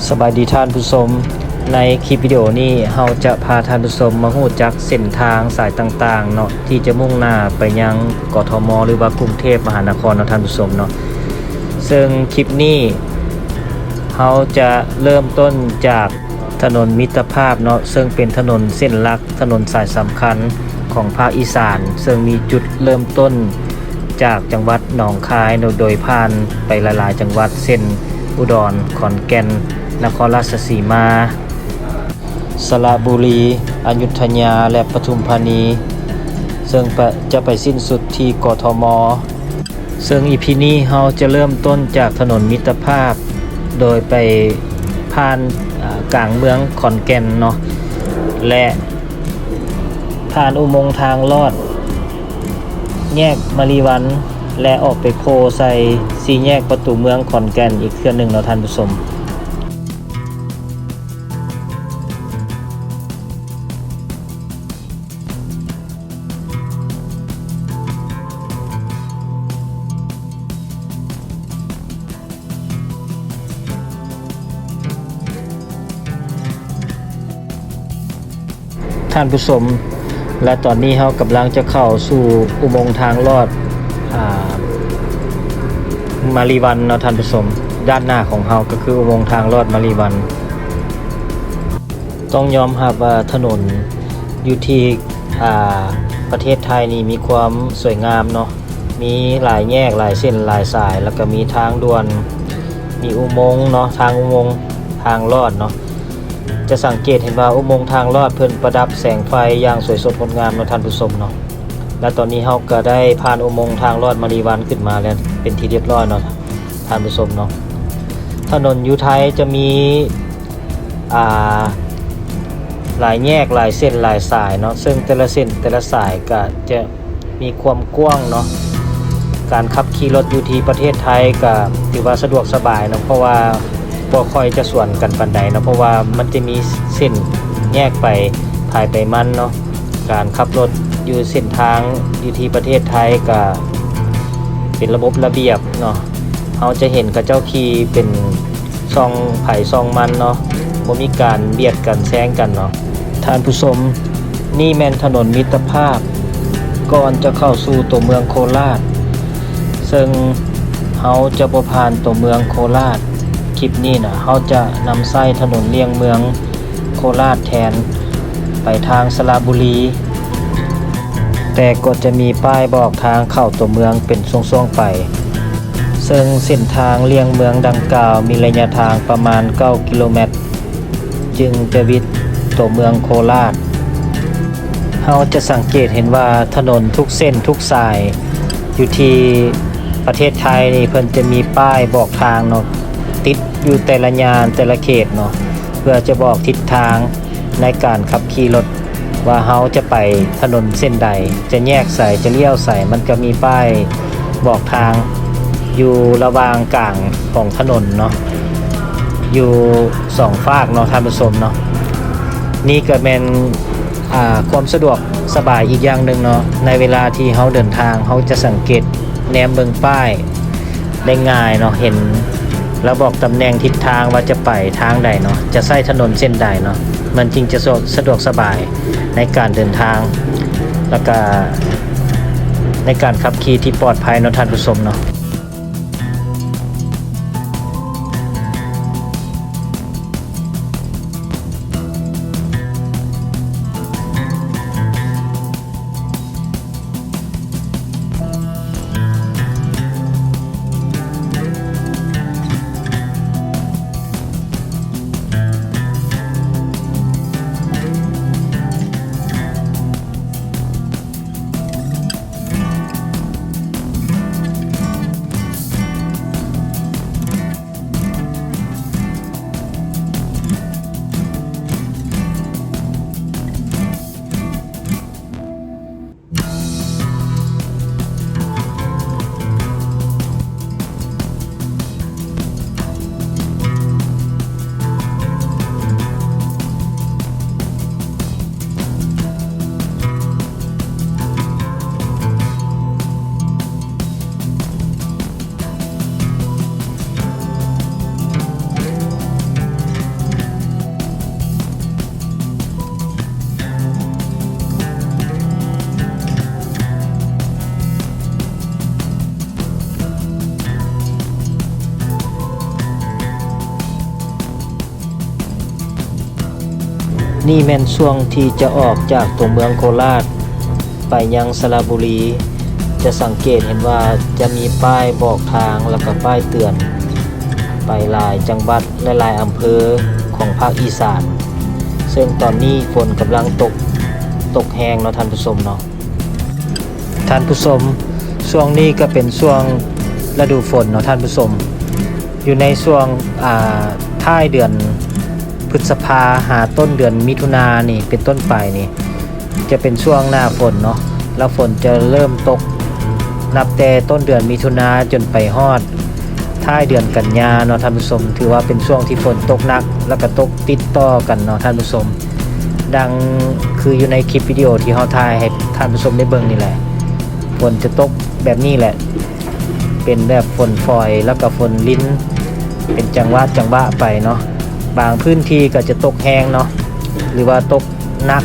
ສະບາຍດີທ່ານຜູ້ຊົມ, ໃນຄລິບວິດີໂອນີ້ເຮົາຈະພາທ່ານຜູ້ຊົມມາຮູ້ຈັກເສັ້ນທາງສາຍຕ່າງໆເນາະ ທີ່ຈະມຸ່ງໜ້າໄປຍັງ ກທມ ຫຼືວ່າກຸງເທບມະຫານະຄອນເນາະທ່ານຜູ້ຊົມເນາະ. ເຊິ່ງຄລິບນີ້ເຮົາຈະເລີ່ມຕົ້ນຈາກຖະໜົນມິດຕະພາບເນາະ, ເຊິ່ງເປັນຖະໜົນເສັ້ນຫຼັກ ຖະໜົນສາຍສຳຄັນຂອງພາກອີສານ, ເຊິ່ງມີຈຸດເລີ່ມຕົ້ນຈາກຈັງຫວັດໜອງຄາຍ ໂດຍຜ່ານໄປຫຼາຍໆຈັງຫວັດ ເຊັ່ນ ອຸດອນ, ຂອນແກ່ນ, ນະຄອນລາຊະສີມາ, ສະລະບູລີ, ອະຍຸດທະຍາ ແລະ ປະທຸມທານີ, ເຊິ່ງປະ ຈະໄປສິ້ນສຸດທີ່ ກທມ. ເຊິ່ງອີພີນີ້ເຮົາຈະເລີ່ມຕົ້ນຈາກຖະໜົນມິດຕະພາບ ໂດຍໄປຜ່ານ ອາ ກາງເມືອງຂອນແກ່ນເນາະ ແລະ ຜ່ານອຸໂມງທາງລອດແຍກມະລີວັນ ແລະ ອອກໄປໂພໃສ່ສີ່ແຍກປະຕູເມືອງຂອນແກ່ນອີກເທື່ອໜຶ່ງເນາະທ່ານຜູ້ຊົມ. ທ່ານຜູ້ຊົມ ແລະ ຕອນນີ້ເຮົາກຳລັງຈະເຂົ້າສູ່ອຸໂມງທາງລອດ ອາ ມາລີວັນເນາະທ່ານຜູ້ຊົມ. ດ້ານໜ້າຂອງເຮົາກໍຄືອຸໂມງທາງລອດມາລີວັນ. ຕ້ອງຍອມຮັບວ່າຖະໜົນຢູ່ທີ່ ອາ ປະເທດໄທນີ້ມີຄວາມສວຍງາມເນາະ, ມີຫຼາຍແຍກ ຫຼາຍເສັ້ນ ຫຼາຍສາຍ ແລ້ວກໍມີທາງດ່ວນ ມີອຸໂມງເນາະ, ທາງອຸໂມງທາງລອດເນາະ. ຈະສັງເກດເຫັນວ່າອຸໂມງທາງລອດເພິ່ນປະດັບແສງໄຟຢ່າງສວຍສົດງົດງາມເນາະທ່ານຜູ້ຊົມເນາະ. ແລະ ຕອນນີ້ເຮົາກໍໄດ້ຜ່ານອຸໂມງທາງລອດມາລີວັນຂຶ້ນມາແລ້ວເປັນທີ່ຮຽບຮ້ອຍເນາະທ່ານຜູ້ຊົມເນາະ. ຖະໜົນຢູ່ໄທຈະມີ ອ່າ ຫຼາຍແຍກ ຫຼາຍເສັ້ນ ຫຼາຍສາຍເນາະ, ເຊິ່ງແຕ່ລະເສັ້ນແຕ່ລະສາຍກະຈະມີຄວາມກວ້າງເນາະ. ການຂັບຂີ່ລົດຢູ່ທີ່ປະເທດໄທກະຖືວ່າສະດວກສະບາຍເນາະ, ເພາະວ່າບໍ່ຄ່ອຍຈະສວນກັນປານໃດເນາະ, ເພາະວ່າມັນຈະມີເສັ້ນແຍກໄປໃຜໄປມັນເນາະ. ການຂັບລົດຢູ່ເສັ້ນທາງຢູ່ທີ່ປະເທດໄທກະເປັນລະບົບລະບຽບເນາະ, ເຮົາຈະເຫັນເຂົາເຈົ້າຂີ່ເປັນ ຊ່ອງໃຜຊ່ອງມັນເນາະ, ບໍ່ມີການບຽດກັນແຊງກັນເນາະ. ທ່ານຜູ້ຊົມ, ນີ້ແມ່ນຖະໜົນມິດຕະພາບ ກ່ອນຈະເຂົ້າສູ່ຕົວເມືອງໂຄລາດ, ເຊິ່ງເຮົາຈະບໍ່ຜ່ານຕົວເມືອງໂຄລາດ. ຄລິບນີ້ນະ ເຮົາຈະນຳໃຊ້ຖະໜົນລ່ຽງເມືອງໂຄລາດແທນ ໄປທາງສະລະບູລີ, ແຕ່ກໍຈະມີປ້າຍບອກທາງເຂົ້າຕົວເມືອງເປັນຊ່ວງໆໄປ. ເຊິ່ງເສັ້ນທາງລ່ຽງເມືອງດັ່ງກ່າວມີໄລຍະທາງປະມານເກົ້າກິໂລແມັດ ຈຶ່ງຈະວິດຕົວເມືອງໂຄລາດ. ເຮົາຈະສັງເກດເຫັນວ່າຖະໜົນທຸກເສັ້ນທຸກສາຍຢູ່ທີ່ປະເທດໄທນີ້ ເພິ່ນຈະມີປ້າຍບອກທາງເນາະ ຕິດຢູ່ແຕ່ລະຍ່ານແຕ່ລະເຂດເນາະ ເພື່ອຈະບອກທິດທາງ ໃນການຂັບຂີ່ລົດວ່າເຮົາຈະໄປຖະໜົນເສັ້ນໃດ, ຈະແຍກໃສ, ຈະລ້ຽວໃສ, ມັນກໍມີປ້າຍບອກທາງຢູ່ລະຫວ່າງກາງຂອງຖະໜົນເນາະ, ຢູ່ສອງຟາກເນາະທ່ານຜູ້ຊົມເນາະ. ນີ້ກໍແມ່ນ ອ່າ ຄວາມສະດວກສະບາຍອີກຢ່າງໜຶ່ງເນາະ, ໃນເວລາທີ່ເຮົາເດີນທາງ ເຮົາຈະສັງເກດ ແນມເບິ່ງປ້າຍໄດ້ງ່າຍເນາະ, ເຫັນແລ້ວບອກຕຳແໜ່ງທິດທາງວ່າຈະໄປທາງໃດເນາະ, ຈະໃຊ້ຖະໜົນເສັ້ນໃດເນາະ, ມັນຈຶ່ງຈະສະ ສະດວກສະບາຍໃນການເດີນທາງ ແລ້ວກະໃນການຂັບຂີ່ທີ່ປອດໄພເນາະທ່ານຜູ້ຊົມເນາະ. ນີ້ແມ່ນຊ່ວງທີ່ຈະອອກຈາກຕົວເມືອງໂຄລາດໄປຍັງສະລະບູລີ. ຈະສັງເກດເຫັນວ່າຈະມີປ້າຍບອກທາງ ແລ້ວກໍປ້າຍເຕືອນໄປຫຼາຍຈັງຫວັດ ແລະ ຫຼາຍອຳເພີຂອງພາກອີສານ, ເຊິ່ງຕອນນີ້ຝົນກຳລັງຕົກ, ຕົກແຮງເນາະທ່ານຜູ້ຊົມເນາະ. ທ່ານຜູ້ຊົມ, ຊ່ວງນີ້ກໍເປັນຊ່ວງລະດູຝົນເນາະທ່ານຜູ້ຊົມ, ຢູ່ໃນຊ່ວງ, ອ່າ, ທ້າຍເດືອນພຶດສະພາຫາຕົ້ນເດືອນມິຖຸນານີ້ເປັນຕົ້ນໄປນີ້ ຈະເປັນຊ່ວງໜ້າຝົນເນາະ, ແລ້ວຝົນຈະເລີ່ມຕົກນັບແຕ່ຕົ້ນເດືອນມິຖຸນາຈົນໄປຮອດທ້າຍເດືອນກັນຍາເນາະທ່ານຜູ້ຊົມ. ຖືວ່າເປັນຊ່ວງທີ່ຝົນຕົກໜັກ ແລ້ວກໍຕົກຕິດຕໍ່ກັນເນາະທ່ານຜູ້ຊົມ. ດັ່ງຄືຢູ່ໃນຄລິບວິດີໂອທີ່ເຮົາຖ່າຍໃຫ້ທ່ານຜູ້ຊົມໄດ້ເບິ່ງນີ້ແຫຼະ, ຝົນຈະຕົກແບບນີ້ແຫຼະ, ເປັນແບບຝົນຝອຍ ແລ້ວກໍຝົນລິນ ເປັນຈັງຫວະ, ຈັງຫວະໄປເນາະ. ບາງພື້ນທີ່ກໍຈະຕົກແຮງເນາະ ຫຼືວ່າຕົກໜັກ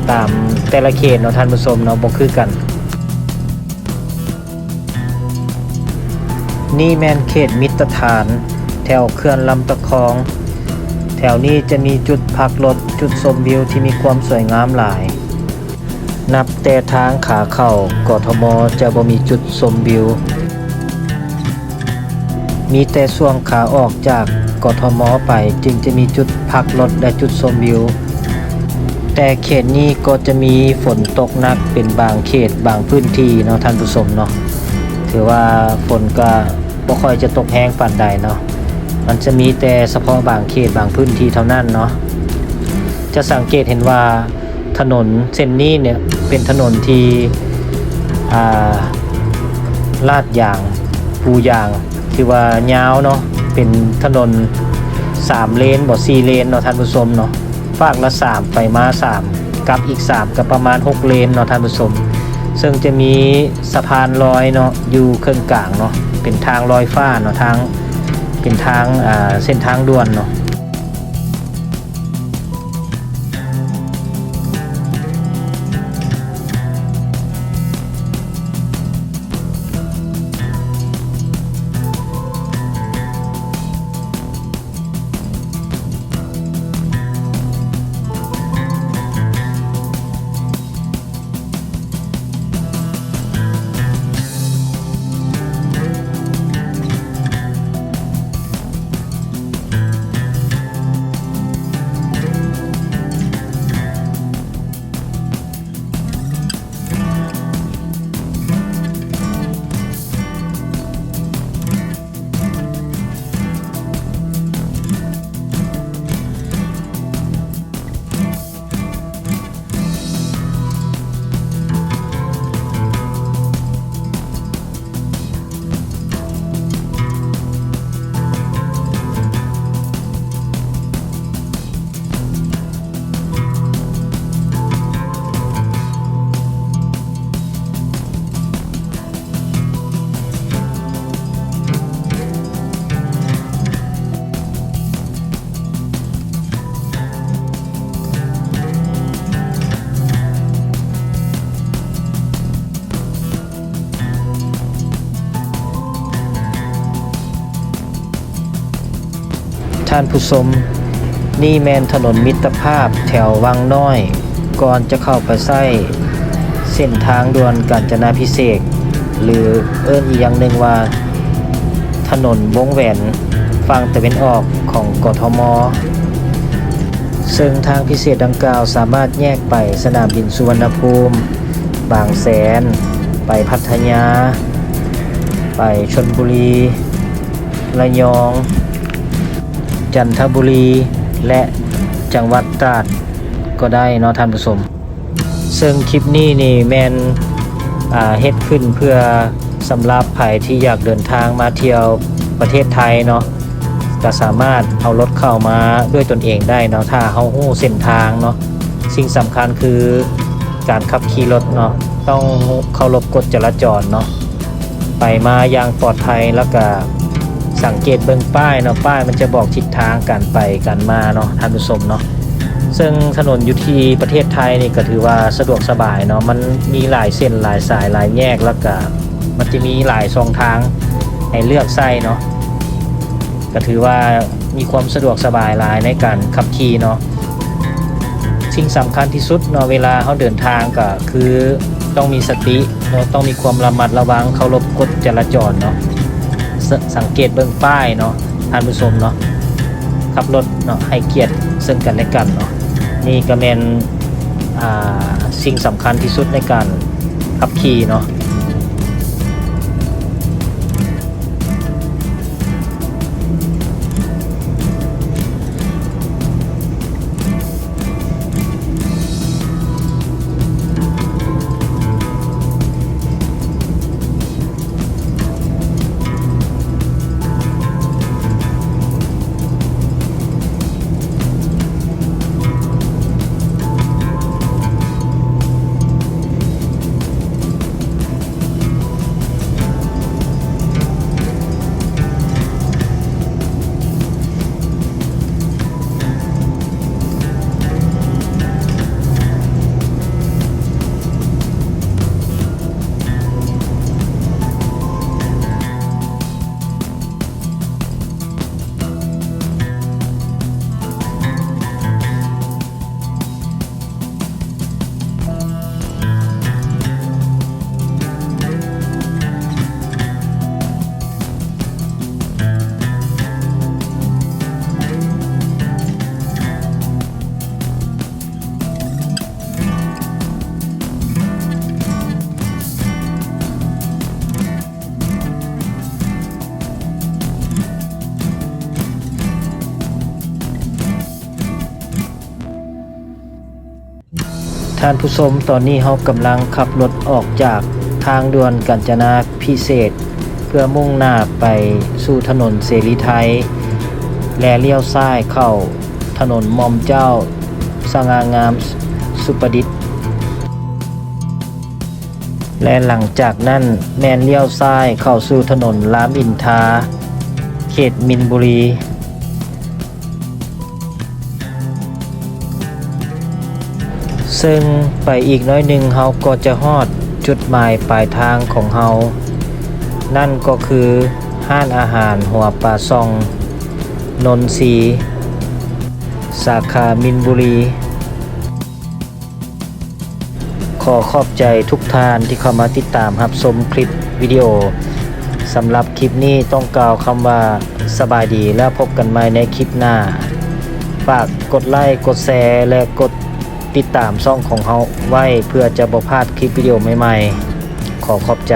ຕາມແຕ່ລະເຂດເນາະທ່ານຜູ້ຊົມເນາະ, ບໍ່ຄືກັນ. ນີ້ແມ່ນເຂດມິດຕະຖານ ແຖວເຂື່ອນລຳຕະຄອງ. ແຖວນີ້ຈະມີຈຸດພັກລົດ, ຈຸດຊົມວິວທີ່ມີຄວາມສວຍງາມຫຼາຍ. ນັບແຕ່ທາງຂາເຂົ້າ ກທມ ຈະບໍ່ມີຈຸດຊົມວິວ. ມີແຕ່ຊ່ວງຂາອອກຈາກ ກທມ ໄປ ຈຶ່ງຈະມີຈຸດພັກລົດ ແລະ ຈຸດຊົມວິວ. ແຕ່ເຂດນີ້ກໍຈະມີຝົນຕົກໜັກເປັນບາງເຂດບາງພື້ນທີ່ເນາະທ່ານຜູ້ຊົມເນາະ. ຖືວ່າຝົນກະບໍ່ຄ່ອຍຈະຕົກແຮງປານໃດເນາະ, ມັນຈະມີແຕ່ສະເພາະບາງເຂດບາງພື້ນທີ່ເທົ່ານັ້ນເນາະ. ຈະສັງເກດເຫັນວ່າ ຖະໜົນເສັ້ນນີ້ເນຍເປັນຖະໜົນທີ່ ອ່າ ລາດຢາງ ປູຢາງ ຖືວ່າຍາວເນາະ, ເປັນຖະໜົນສາມເລນບໍ ສີ່ເລນເນາະທ່ານຜູ້ຊົມເນາະ, ຟາກລະສາມ ໄປມາສາມ ກັບອີກສາມ ກໍປະມານຫົກເລນເນາະທ່ານຜູ້ຊົມ. ເຊິ່ງຈະມີສະພານລອຍເນາະ ຢູ່ເຄິ່ງກາງເນາະ, ເປັນທາງລອຍຟ້າເນາະ, ທາງ ເປັນທາງ ອ່າ ເສັ້ນທາງດ່ວນເນາະ. ທ່ານຜູ້ຊົມ, ນີ້ແມ່ນຖະໜົນມິດຕະພາບແຖວວັງນ້ອຍ ກ່ອນຈະເຂົ້າໄປໃຊ້ເສັ້ນທາງດ່ວນການຈະນາພິເສກ ຫຼື ເອີ້ນອີກຢ່າງໜຶ່ງວ່າ ຖະໜົນວົງແຫວນຝັ່ງຕາເວັນອອກຂອງ ກທມ. ເຊິ່ງທາງພິເສດດັ່ງກ່າວສາມາດແຍກໄປສະໜາມບິນສຸວັນນະພູມ, ບາງແສນ, ໄປພັດທະຍາ, ໄປຊົນບູລີ, ລະຍອງ, ຈັນທະບູລີ ແລະ ຈັງຫວັດຕາດກໍໄດ້ເນາະທ່ານຜູ້ຊົມ. ເຊິ່ງຄລິບນີ້ນີ້ແມ່ນ ອ່າ ເຮັດຂຶ້ນເພື່ອສຳລັບໃຜທີ່ຢາກເດີນທາງມາທ່ຽວປະເທດໄທເນາະ, ກໍສາມາດເອົາລົດເຂົ້າມາດ້ວຍຕົນເອງໄດ້ເນາະ ຖ້າເຮົາຮູ້ເສັ້ນທາງເນາະ. ສິ່ງສຳຄັນຄືການຂັບຂີ່ລົດເນາະ ຕ້ອງເຄົາລົບກົດຈະລາຈອນເນາະ. ໄປມາຢ່າງປອດໄພ ແລ້ວກະສັງເກດເບິ່ງປ້າຍເນາະ, ປ້າຍມັນຈະບອກທິດທາງການໄປການມາເນາະທ່ານຜູ້ຊົມເນາະ. ເຊິ່ງຖະໜົນຢູ່ທີ່ປະເທດໄທນີ້ກໍຖືວ່າສະດວກສະບາຍເນາະ, ມັນມີຫຼາຍເສັ້ນຫຼາຍສາຍຫຼາຍແຍກ ແລ້ວກະມັນຈະມີຫຼາຍຊ່ອງທາງໃຫ້ເລືອກໃຊ້ເນາະ, ກໍຖືວ່າມີຄວາມສະດວກສະບາຍຫຼາຍໃນການຂັບຂີ່ເນາະ. ສິ່ງສຳຄັນທີ່ສຸດເນາະ ເວລາເຮົາເດີນທາງກໍຄືຕ້ອງມີສະຕິເນາະ, ຕ້ອງມີຄວາມລະມັດລະວັງ, ເຄົາລົບກົດຈະລາຈອນເນາະ, ສ- ສັງເກດເບິ່ງປ້າຍເນາະ ທ່ານຜູ້ຊົມເນາະ, ຂັບລົດເນາະ ໃຫ້ກຽດເຊິ່ງກັນແລະກັນເນາະ. ນີ້ກໍແມ່ນ ອ່າ ສິ່ງສຳຄັນທີ່ສຸດໃນການຂັບຂີ່ເນາະ. ທ່ານຜູ້ຊົມ, ຕອນນີ້ເຮົາກຳລັງຂັບລົດອອກຈາກທາງດ່ວນການຈະນາພິເສດ ເພື່ອມຸ່ງໜ້າໄປສູ່ຖະໜົນເສລີໄທ ແລະ ລ້ຽວຊ້າຍເຂົ້າຖະໜົນໝ່ອມເຈົ້າສະຫງ່າງາມສຸປະດິດ ແລະ ຫຼັງຈາກນັ້ນແມ່ນລ້ຽວຊ້າຍເຂົ້າສູ່ຖະໜົນລາມອິນທາ ເຂດມິນບູລີ. ເຊິ່ງໄປອີກໜ້ອຍໜຶ່ງ ເຮົາກໍຈະຮອດຈຸດໝາຍປາຍທາງຂອງເຮົາ, ນັ້ນກໍຄືຮ້ານອາຫານຫົວປາຊ່ອງ ນົນຊີ ສາຂາມິນບູລີ. ຂໍຂອບໃຈທຸກທ່ານທີ່ເຂົ້າມາຕິດຕາມຮັບຊົມຄລິບວິດີໂອ. ສຳລັບຄລິບນີ້ຕ້ອງກ່າວຄຳວ່າສະບາຍດີ ແລ້ວພົບກັນໃໝ່ໃນຄລິບໜ້າ. ຝາກກົດໄລ້, ກົດແຊ ແລະ ກົດຕິດຕາມຊ່ອງຂອງເຮົາໄວ້ ເພື່ອຈະບໍ່ພາດຄລິບວິດີໂອໃໝ່ໆ. ຂໍຂອບໃຈ.